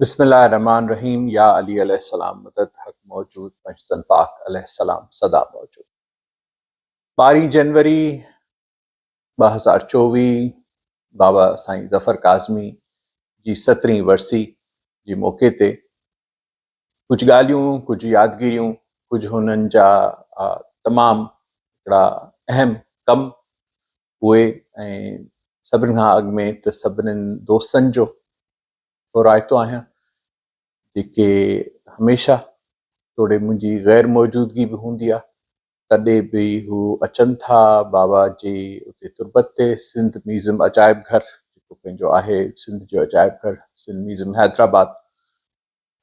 بسم الله الرحمٰن الرحيم يا علي عليه السلام مدد حق موجود پنجتن پاڪ عليه السلام سدا موجود. 12 جنوري 2024 بابا سائين ظفر ڪاظمي جي سترهين ورسي جي موقعي تي ڪجهه ڳالهيون، ڪجهه يادگيريون، ڪجهه هنن جا تمام هڪڙا اهم ڪم اهي ۽ سڀن کان اڳ ۾ ته سڀنين دوستن جو ٿورائتو آهيان جيڪي هميشه توڙي منهنجي غير موجودگي به هوندي آهي تڏهن به هو اچن ٿا بابا جي اتي تربت تي سنڌ ميوزم عجائب گهر جيڪو پنهنجو آهي سنڌ جو عجائب گهر سنڌ ميوزم حيدرآباد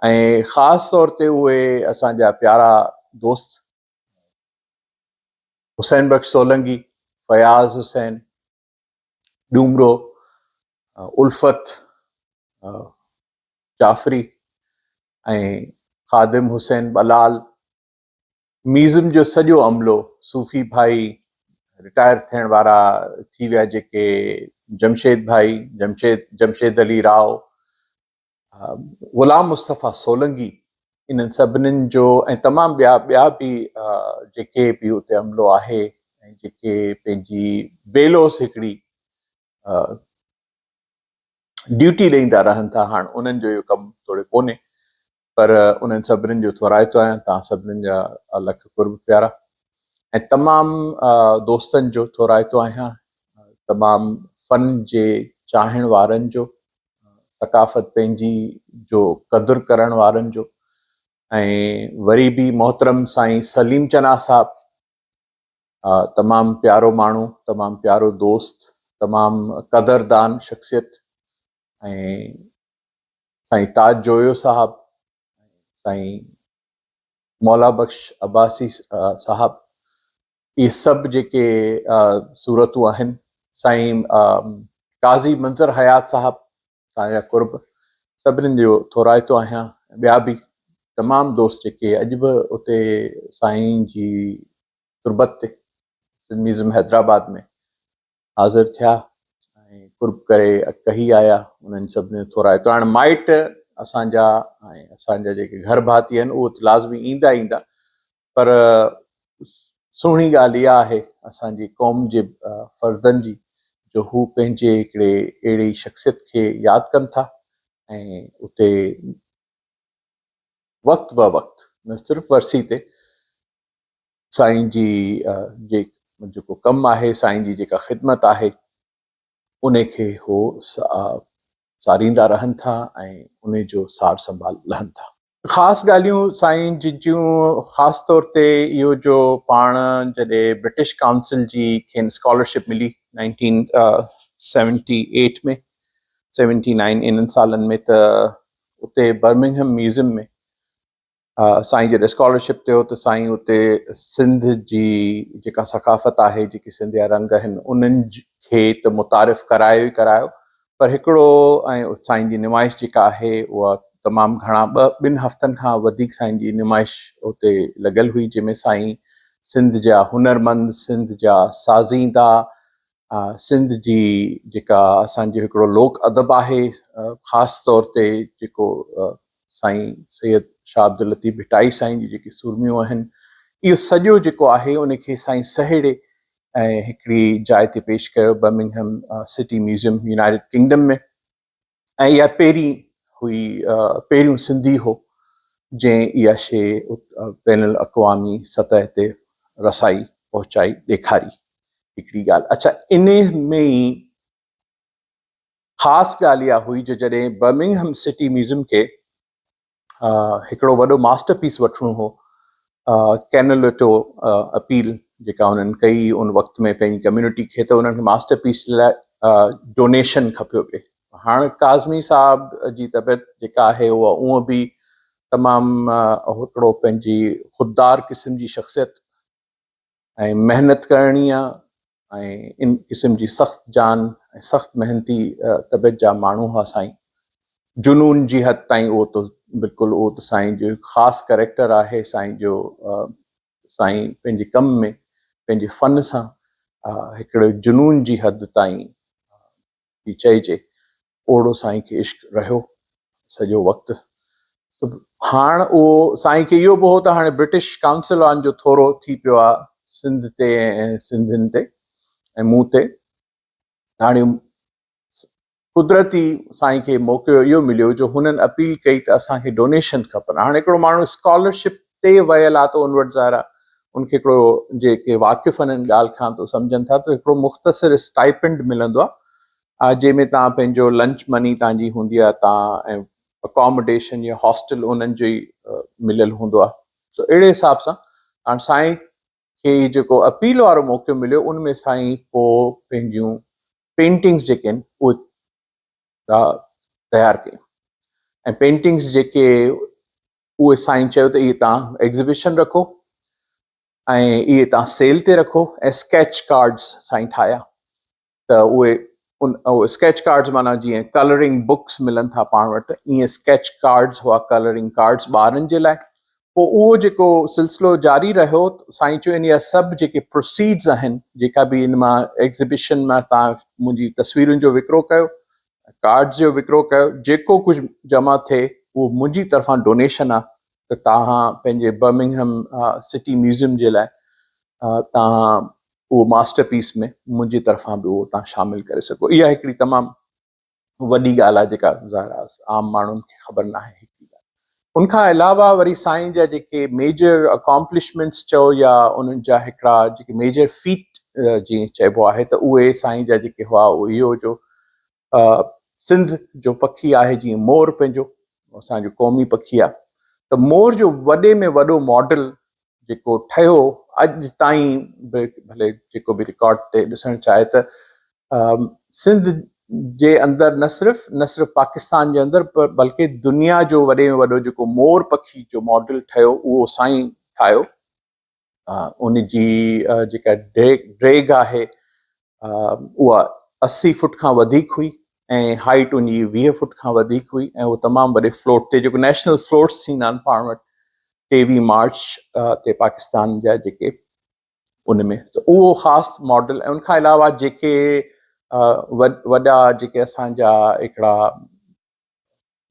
۽ خاص طور تي اهي اسان جا پيارا دوست حسين بخش سولنگي، فياض حسين ڏومرو، الفت جعفري ۽ خادم حسين بلال، ميوزم جو سڄو عملو، صوفي ڀائي رٽائر ٿيڻ وارا ٿي ويا جيڪي جمشيد ڀائي، جمشيد جمشيد علي راء، غلام مصطفيٰ سولنگي انهن سڀنين جو ۽ تمام ٻيا ٻيا به جيڪي به اتي عملو آهي ۽ جيڪي پنهنجي بي لوث هڪڙي ڊيوٽي ڏيندا رهن ٿا هاڻ انهن جو اهو ڪم توڙي ڪونهي پر انهن سڀنين جو ٿورائتو آهيان توهان سڀنين جا لک قرب پيارا ۽ تمام دوستن جو ٿورائتو آهيان تمام فن جي چاهڻ وارن جو ثقافت پنهنجي جو قدر ڪرڻ وارن جو ۽ وري به محترم سائين سليم چنا صاحب تمام پيارو ماڻهو تمام پيارو دوست تمام قدردان شخصيت ۽ سائين تاج جويو صاحب سائين مولا بخش عباسي صاحب اهي سڀ جيڪي صورتون آهن سائين قاضي منظر حيات صاحب توهان جا قرب سڀني جو ٿورائتو آهيان ٻيا به تمام دوست جيڪي اڄ به اتي سائين جي تربت تي سنڌ ميوزم حيدرآباد ۾ حاضر ٿيا ۽ قرب ڪري ڪهي آيا انهن سڀني جو ٿورائتو هاڻ مائٽ اسان جا ۽ اسان جا جيڪي گهر ڀاتي آهن اهو ته لازمي ايندا ايندا پر سهڻي ڳالهه اها آهي اسان جي قوم جي فردن جي جو هو پنهنجي هڪڙي اهڙي شخصيت کي ياد ڪن ٿا ۽ اتي وقت به وقت نه صرف ورسي تي سائين جي جيڪو ڪم آهي سائين جي جيڪا خدمت آهي ان کي هو ساريندا رهن ٿا ۽ ان جو سار سنڀال لهن ٿا. خاص ڳالهيون سائين جن جون خاص طور تي اهو جو پاڻ جڏهن برٽش ڪائونسل جي کين اسڪالرشپ ملي nineteen seventy eight ۾ seventy nine انهن سالن ۾ ته اتي برمنگهم ميوزيم ۾ سائين جڏهن اسڪالرشپ تي هو ته سائين اتي سنڌ جي جيڪا ثقافت آهي جيڪي سنڌ جا رنگ آهن انهن کي ته متعارف ڪرايو ئي ڪرايو پر هڪڙو ۽ سائين جي نمائش جيڪا آهي اها تمام گهڻا ٻه ٻن هفتن کان وڌيڪ سائين جي نمائش اتي لڳل هئي جنهن ۾ سائين سنڌ جا هنرمند سنڌ جا سازيندا سنڌ جي جيڪا اسان جو هڪڙو لوڪ ادب آهي خاص طور تي جيڪو سائين سيد شاهه عبداللطيف ڀٽائي سائين جون جيڪي سورميون آهن اهو سڄو جيڪو آهي ان کي سائين سهيڙي ۽ هڪڙي جاء تي پيش ڪيو Birmingham city museum United Kingdom ۾ ۽ اها پهرين هئي پهريون سنڌي هو جنهن اها شي بين الاقوامي سطح تي رسائي پهچائي ڏيکاري هڪڙي ڳالهه اڇا ان ۾ ئي خاص ڳالهه اها هئي جو جڏهن برمنگهم سٽي ميوزيم کي هڪڙو وڏو ماسٽر پيس وٺڻو هو ڪينلوٽو اپيل جيڪا انهن ڪئي ان وقت ۾ پنهنجي ڪميونٽي کي ته انهن کي ماسٽر پيس لاء ڊونيشن کپيو پئي هاڻ ڪاظمي صاحب جي طبيعت جيڪا آهي اها اونء به تمام هڪڙو پنهنجي خوددار قسم جي شخصيت ۽ محنت ڪرڻي آ ۽ ان قسم جي سخت جان ۽ سخت محنتي طبيعت جا ماڻهو هئا سائين جنون جي حد تائين اهو ته بلڪل اهو ته سائين جو خاص ڪريڪٽر آهي سائين جو سائين پنهنجي ڪم ۾ پنهنجي فن سان هڪڙي جنون جي حد تائين جي چئجي اوڙو سائين کي عشق رهيو. سڄو وقت. هاڻ اهو سائين کي اهو به هو ته هاڻي برٽش ڪائونسل وارن جو ٿورو ٿي پيو آهي سنڌ تي ۽ سنڌين تي ۽ مون تي. هاڻي قدرتي سائين کي موقعو اهو مليو جو هنن اپيل ڪئي ته اسان کي ڊونيشن کپن. هاڻي هڪڙو ماڻهو اسڪالرشپ تي ويل آهي ته ان وٽ ظاهر آهي ان کي هڪڙو جيڪي واقف آهن ان ڳالهه کان ته سمجهن ٿا ته هڪڙو مختصر اسٽائپنڊ ملندو آهي جنهن ۾ توهان پنهنجو لنچ مني توهان جي هوندي آهي توهان ۽ اڪاموڊيشن يا هاسٽل انهن جو ئي مليل هوندو آهي. سو اهڙي حساب سان هاڻ سائين کي هي جيڪو اپيل وارو موقعو مليو ان ۾ سائين پوء پنهنجون پينٽنگز جيڪي آهن اهي تيار ڪيون ۽ پينٽنگز جيڪي اهي سائين چيو ته اهي تان ايگزيبيشن رکو ۽ اهي تان سيل تي رکو ۽ اسڪيچ ڪارڊز سائين ٺاهيا ته اهي ان اسڪيچ ڪارڊز معنيٰ جيئن ڪلرنگ بڪس ملن ٿا پاڻ وٽ ائين اسڪيچ ڪارڊز هئا ڪلرنگ ڪارڊز ٻارن جي لاء پوء اهو جيڪو سلسلو جاري رهيو سائين چيو ان جا سڀ جيڪي پروسيڊز آهن جيڪا به ان مان ايگزيبيشن مان تان منهنجي تصويرن جو وڪرو ڪيو ڪارڊز جو وڪرو ڪيو جيڪو ڪجهه جمع ٿئي اهو منهنجي طرفان ڊونيشن آهي ته توهان پنهنجي برمنگهم سٽي ميوزيم جي لاء توهان اهو ماسٽر پيس ۾ منهنجي طرفان به اهو توهان شامل ڪري سگهو. اها هڪڙي تمام وڏي ڳالهه آهي جيڪا ظاهر آهي عام ماڻهن کي خبر ناهي هڪڙي ڳالهه. ان کان علاوه وري سائين جا جيڪي ميجر اڪامپلشمينٽس چئو يا انهن جا هڪڙا جيڪي ميجر فيٽ جيئن چئبو آهي ته اهي سائين جا جيڪي هئا اهو اهو جو سنڌ جو پکي آهي جيئن مور پنهنجو اسان جو قومي پکي آهي ته مور جو وڏي ۾ وڏو ماڊل جيڪو ٺهيو اڄ تائين به ڀلي جيڪو به رڪارڊ تي ڏسڻ چاهي ته سنڌ جي اندر نه صرف نه صرف پاڪستان جي اندر پر بلڪه دنيا جو وڏي ۾ وڏو جيڪو مور پکي جو ماڊل ٺهيو اهو سائين ٺاهيو. ان جي جيڪا ڊيگهه آهي اها 80 فٽ کان وڌيڪ هئي ۽ هائيٽ ان جي 20 فٽ کان وڌيڪ هئي ۽ اهو تمام وڏي فلوٽ تي جيڪو نيشنل فلوٽس ٿيندا آهن پاڻ وٽ 23 مارچ تي پاڪستان جا جيڪي ان ۾ ته اهو خاص ماڊل ۽ ان کان علاوه جيڪي وڏا جيڪي اسان جا هڪڙا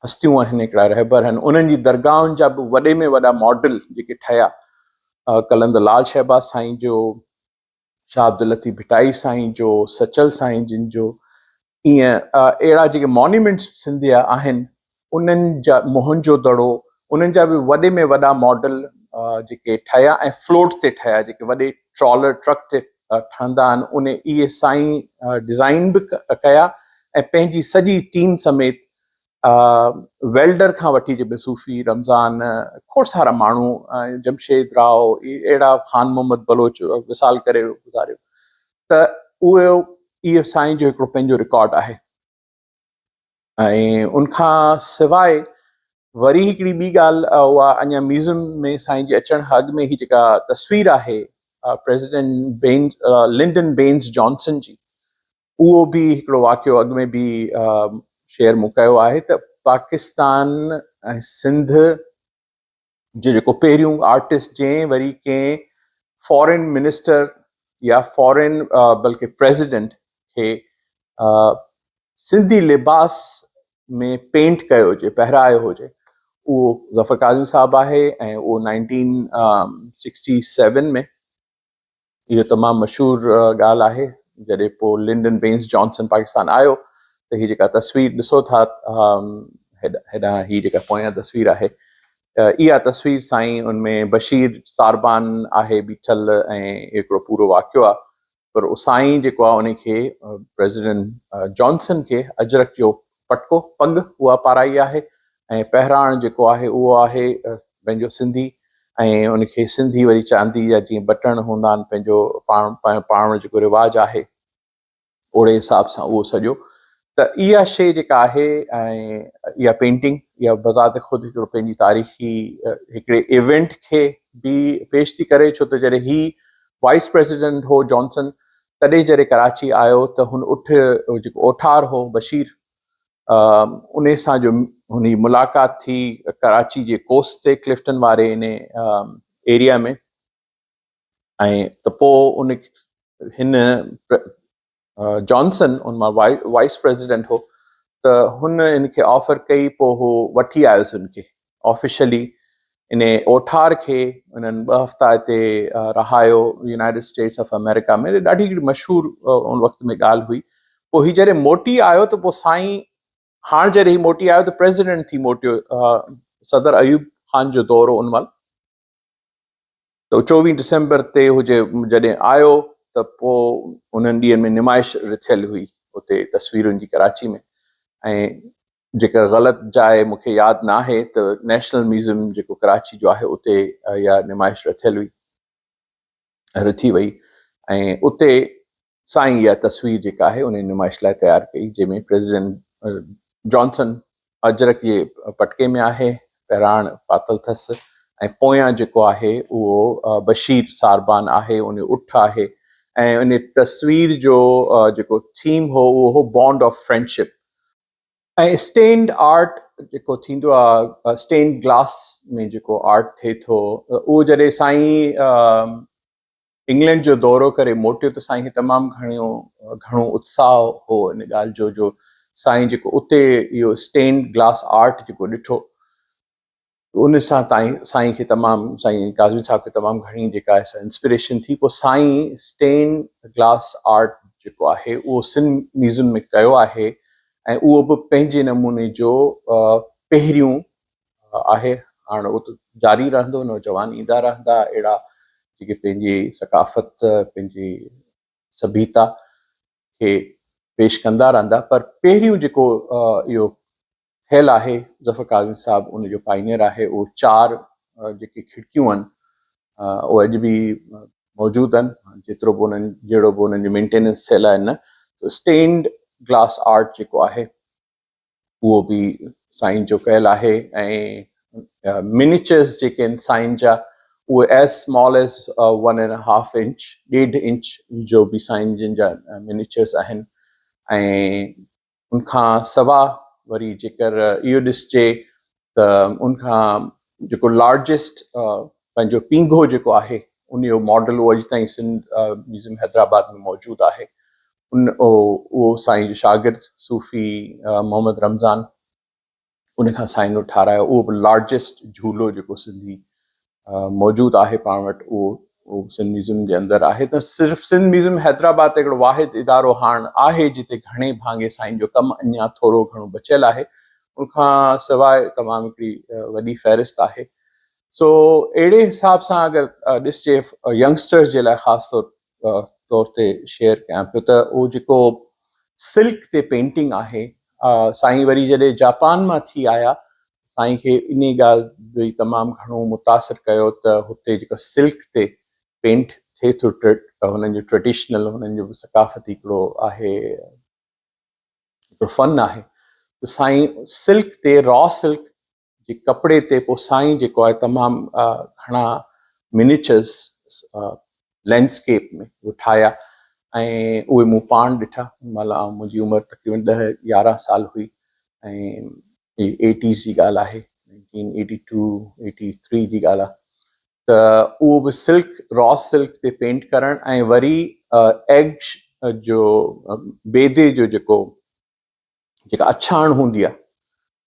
هستيون آهن هڪڙا رهبر آهن انهن جي درگاهن جا به وڏي ۾ وڏا ماڊل جيڪي ٺهيا قلندر لال شهباز سائين جو، شاهه عبداللطيف ڀٽائي سائين جو، سچل سائين جن جو، ائين اهڙا جيڪي مانيومينٽس سنڌ جا آهن انهن جا موهن جو دڙو انهن جا به وڏي ۾ وڏا ماڊل جيڪي ٺهيا ۽ فلوٽ تي ٺهيا جيڪي وڏي ٽرالر ٽرڪ تي ٺهندا آهن ان اهي سائين ڊزائين به ڪيا ۽ پنهنجي سڄي ٽيم سميت ويلڊر کان وٺي جي صوفي رمضان کوڙ سارا ماڻهو جمشيد راء اهڙا خان محمد بلوچ وصال ڪري گذاريو ته اهو اهو سائين جو هڪڙو پنهنجو رڪارڊ آهي ۽ ان کان سواء وري هڪڙي ٻي ڳالهه اها اڃا ميوزم ۾ سائين جي اچڻ کان اڳ ۾ هي جيڪا تصوير آهي پريزيڊنٽ بين لنڊن بينز جانسن جي اهو به هڪڙو واقعو اڳ ۾ به شيئر مون ڪيو آهي ته پاڪستان ۽ سنڌ جو جيڪو پهريون آرٽسٽ جنهن وري ڪنهن فارين منسٽر يا فارين بلڪه پريزيڊنٽ کي سنڌي لباس ۾ پينٽ ڪيو هجي پهرايو هجي اهو ظفر قاضي صاحب آهي ۽ اهو 1967 ۾ اهو تمام مشهور ڳالهه آهي جڏهن پوء لنڊن بينز جانسن پاڪستان آيو ته هي جيڪا تصوير ڏسو ٿا هيڏانهن هي جيڪا پويان تصوير آهي اها تصوير سائين ان ۾ بشير ساربان آهي بيٺل ۽ هڪڙو پورو واقعو آهي پر سائين جيڪو آهي ان کي پريزيڊنٽ جانسن کي اجرڪ جو پٽڪو، پڳ، اها پارائي آهي ۽ پهراڻ جيڪو آهي اهو آهي پنهنجو سنڌي ۽ ان کي سنڌي وري چاندي جا جيئن بٽڻ هوندا آهن پنهنجو پاڻ پاڻ وٽ جيڪو رواج آهي اوڙي حساب سان اهو سڄو ته اها شيء جيڪا آهي ۽ اها پينٽنگ اها بذات خود هڪڙو پنهنجي تاريخي هڪڙي ايونٽ کي به پيش ٿي ڪري ڇو ته جڏهن هي وائيس پريزيڊنٽ هو جانسن تڏهن جڏهن ڪراچي آيو ته هن اٺ جيڪو اوٺار هو بشير انهي سان جو هن جي ملاقات ٿي ڪراچي جي ڪوسٽ تي ڪلفٽن واري ان ايريا ۾ ۽ ته پوء ان هن جانسن ان مان وائيس پريزيڊنٽ هو ته ته هن ان کي آفر ڪئي پوء هو وٺي آيس ان کي آفيشلي ان اوٺار کي انهن ٻه هفتا هتي رهايو يونائيٽيڊ اسٽيٽس آف آمريڪا ۾ ڏاڍي هڪڙي مشهور ان وقت ۾ ڳالهه هئي پوء هي جڏهن موٽي آيو ته پوء سائين هاڻ جڏهن هي موٽي آيو ته پريزيڊنٽ ٿي موٽيو صدر ايوب خان جو دور هو ان مهل ته 24 ڊسمبر تي هجي جڏهن آيو ته پوء انهن ڏينهن ۾ نمائش رٿيل هئي اتي تصويرن جي ڪراچي ۾ ۽ جيڪر غلط جاء مون کي ياد ناهي ته نيشنل ميوزيم جيڪو ڪراچي جو آهي اتي اها نمائش رٿيل هئي رٿي وئي ۽ اتي سائين اها تصوير جيڪا آهي ان نمائش لاء تيار ڪئي جنهن ۾ پريزيڊنٽ جانسن اجرڪ جي پٽڪي ۾ آهي پهراڻ پاتل ٿس ۽ پويان جيڪو آهي اهو بشير ساربان آهي ان اٺ آهي ۽ ان تصوير جو جيڪو ٿيم هو اهو هو bond of friendship ۽ stand art جيڪو ٿيندو آ اسٽينڊ گلاس ۾ جيڪو آرٽ ٿئي ٿو اهو جڏهن سائين انگلينڊ جو دورو ڪري موٽيو ته سائين کي تمام گهڻو گهڻو اتساهه هو ان ڳالهه جو جو سائين جيڪو اتي اهو اسٽينڊ گلاس آرٽ جيڪو ڏٺو ان سان تائين سائين کي تمام سائين ڪاظمي صاحب کي تمام گهڻي جيڪا آهي سا انسپريشن ٿي پوء سائين اسٽين گلاس آرٽ جيڪو آهي اهو سن ميوزم ۾ ڪيو آهي ۽ اهو به پنهنجي نموني جو پهريون آهي هاڻ اهو ته جاري رهندو نوجوان ايندا رهندا اهڙا جيڪي پنهنجي ثقافت پنهنجي سڀيتا کي پيش ڪندا رهندا پر پهريون جيڪو اهو ٿيل آهي ظفر ڪاظمي صاحب ان جو پائنيئر آهي اهو چار جيڪي کڙڪيون آهن اهي اڄ به موجود آهن جيترو به انهن جهڙو به انهن جو مينٽيننس ٿيل آهي نه ته اسٽينڊ گلاس آرٽ جيڪو آهي اهو به سائين جو ڪيل آهي ۽ منيچرز جيڪي آهن سائين جا اهي as small as one and half inch ڏيڍ انچ جو به سائين جن جا منيچرز آهن ۽ ان کان سوا وري جيڪر اهو ڏسجي ته ان کان جيڪو لارجسٽ پنهنجو پينگهو جيڪو آهي ان جو ماڊل اهو اڄ تائين سنڌ ميوزيم حيدرآباد ۾ موجود آهي ان اهو سائين جو شاگرد صوفي محمد رمضان ان کان سائين نو ٺارايو اهو به لارجسٽ جهولو جيڪو سنڌي موجود آهي پاڻ وٽ اهو اهو سنڌ ميوزيم جي اندر آهي ته صرف سنڌ ميوزيم حيدرآباد هڪڙو واحد ادارو هاڻ آهي جتي گهڻي ڀاڱي سائين جو ڪم اڃا ٿورو گهڻو بچيل آهي ان کان سواء تمام هڪڙي وڏي فهرست آهي سو اهڙي حساب سان اگر ڏسجي ينگسٽرز جي لاء خاص طور طور تي شيئر ڪيان پيو ته اهو جيڪو سلڪ تي پينٽنگ آهي سائين وري جڏهن جاپان مان ٿي آيا سائين کي انهي ڳالهه به تمام گهڻو متاثر ڪيو ته هتي جيڪو سلڪ تي پينٽ ٿئي ٿو هنن جو ٽريڊيشنل هنن جو ثقافتي هڪڙو آهي هڪڙو فن آهي ته سائين سلڪ تي را سلڪ جي ڪپڙي تي پوء سائين جيڪو آهي تمام گهڻا منيچرز لينڊسڪيپ ۾ اهي ٺاهيا ۽ اهي مون پاڻ ڏٺا ان مهل آئون منهنجي عمر تقريبن ڏهه يارهن سال هئي ۽ ايٽيز جي ڳالهه آهي nineteen eighty two eighty three جي ڳالهه آهي ته اهو به سلڪ را سلڪ تي پينٽ ڪرڻ ۽ وري ايگ جو بيدي جو جيڪو جيڪا اڇاڻ هوندي آهي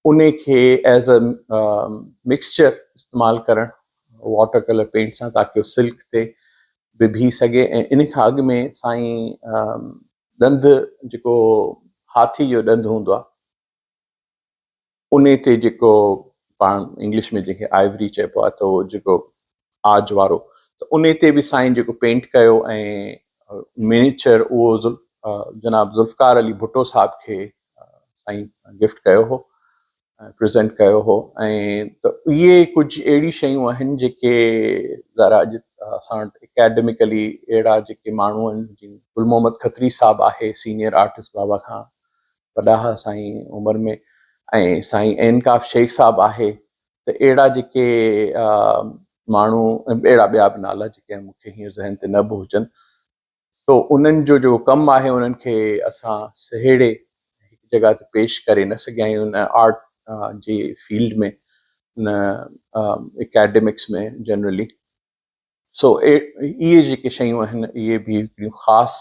ان کي ايز ا مڪسچر استعمال ڪرڻ واٽر ڪلر پينٽ سان تاڪي هو سلڪ تي به بيهي سگهي ۽ ان کان اڳ ۾ سائين ڏند جيڪو هاٿي جو ڏند هوندو آهي ان تي جيڪو پاڻ انگلش ۾ جنهن کي آئيوري چئبو آهي ته جيڪو آج وارو ته ان تي به سائين جيڪو پينٽ ڪيو ۽ منيچر اهو جناب ذوالفقار علي ڀٽو صاحب کي سائين گفٽ ڪيو هو پريزنٽ ڪيو هو ۽ ته اهي ڪجهه اهڙي شيون آهن جيڪي ذرا اڄ اسان وٽ اڪيڊمڪلي اهڙا جيڪي ماڻهو آهن جيئن گل محمد کتري صاحب آهي سينيئر آرٽسٽ بابا کان وڏا ها سائين عمر ۾ ۽ سائين عين ڪاف شيخ صاحب آهي ته اهڙا جيڪي ماڻهو ۽ اهڙا ٻيا به نالا جيڪي مون کي هينئر ذهن تي نه به هجن سو انهن جو جيڪو ڪم آهي انهن کي اسان سهيڙي هڪ جڳهه تي پيش ڪري نه سگهيا آهيون نه آرٽ جي فيلڊ ۾ نه اڪيڊمڪس ۾ جنرلي سو اهي جيڪي شيون آهن اهي به هڪڙيون خاص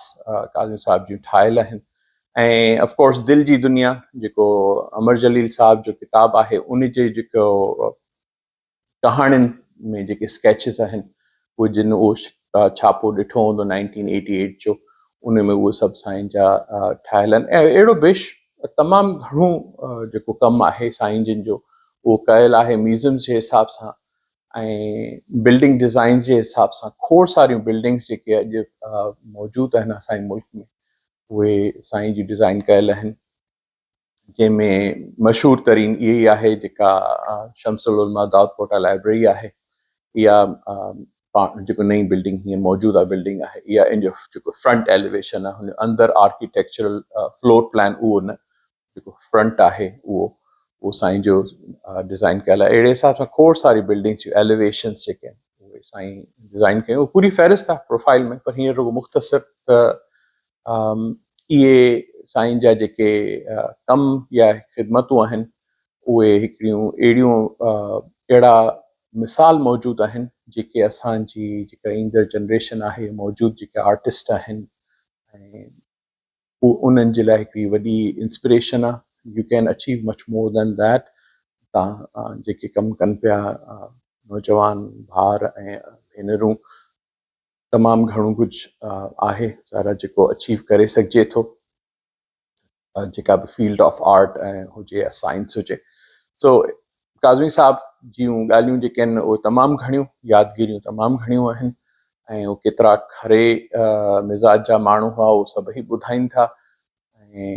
قاضي صاحب جون ٺاهيل آهن. ۽ آف ڪورس دل جي دنيا جيڪو امر جليل صاحب جو ڪتاب آهي ان جي جيڪو ڪهاڻين ۾ جيڪي اسڪيچز آهن اهي جن اهو ڇاپو ڏٺو هوندو نائنٽين ايٽي ايٽ جو ان ۾ اهي سڀ سائين جا ٺاهيل آهن ۽ اهڙو بيش تمام گهڻو جيڪو ڪم آهي سائين جن جو اهو ڪيل آهي ميوزمز جي حساب سان ۽ بلڊنگ ڊزائنز جي حساب سان کوڙ ساريون بلڊنگز جيڪي اڄ موجود آهن اسان جي ملڪ ۾ اهي سائين جي ڊزائن ڪيل آهن جنهن ۾ مشهور ترين اها ئي آهي جيڪا شمس العلماء دائود پوٽا لائبريري آهي اها جيڪو نئين بلڊنگ هينئر موجوده بلڊنگ آهي اها ان جو جيڪو فرنٽ ايليويشن آهي ان جو اندر آرڪيٽيڪچرل فلور پلان اهو نه جيڪو فرنٽ آهي اهو اهو سائين جو ڊزائن ڪيل آهي اهڙي حساب سان کوڙ ساري بلڊنگس جون ايليويشنس جيڪي آهن اهي سائين ڊزائن ڪيون پوري فهرست آهي پروفائل ۾ پر هينئر رڳو مختصر ته اهي سائين جا جيڪي ڪم يا خدمتون آهن اهي هڪڙيون اهڙيون اهڙا مثال موجود آهن جيڪي اسان جي جيڪا ايندڙ جنريشن آهي موجود جيڪي آرٽسٽ آهن ۽ انهن جي لاء هڪڙي وڏي انسپريشن آهي you can achieve much more than that تان جيڪي ڪم ڪن پيا نوجوان ڀائر ۽ ڀينرون تمام گهڻو ڪجهه آهي ظاهر آهي جيڪو اچيو ڪري سگهجي ٿو جيڪا به فيلڊ آف آرٽ ۽ هجي يا سائنس هجي سو ڪاظمي صاحب جون ڳالهيون جيڪي آهن اهي تمام گهڻيون يادگيريون تمام گهڻيون آهن ۽ اهي ڪيترا کري مزاج جا ماڻهو هئا اهو سڀئي ٻڌائين ٿا ۽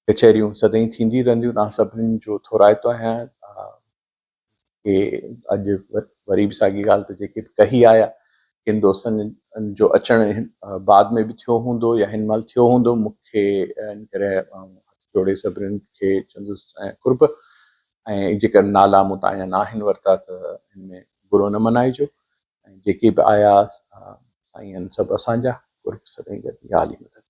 ڪچهريون سدائين ٿينديون رهنديون توهان سڀني جو ٿورائتو آهيان کي اڄ وري به ساڳي ڳالهه ته جيڪي به ڪهي آيا ڪن دوستن جو اچڻ بعد ۾ به ٿيو هوندو يا هن مهل ٿيو هوندو مون کي ان ڪري آئون هٿ جوڙي سڀني کي چوندس ۽ قرب ۽ جيڪر نالا مون تان اڃا ناهن ورتا ته هن ۾ برو نه منائجو ۽ جيڪي به آيا سائين سڀ اسان جا قرب سدائين گڏ يا علي مدد.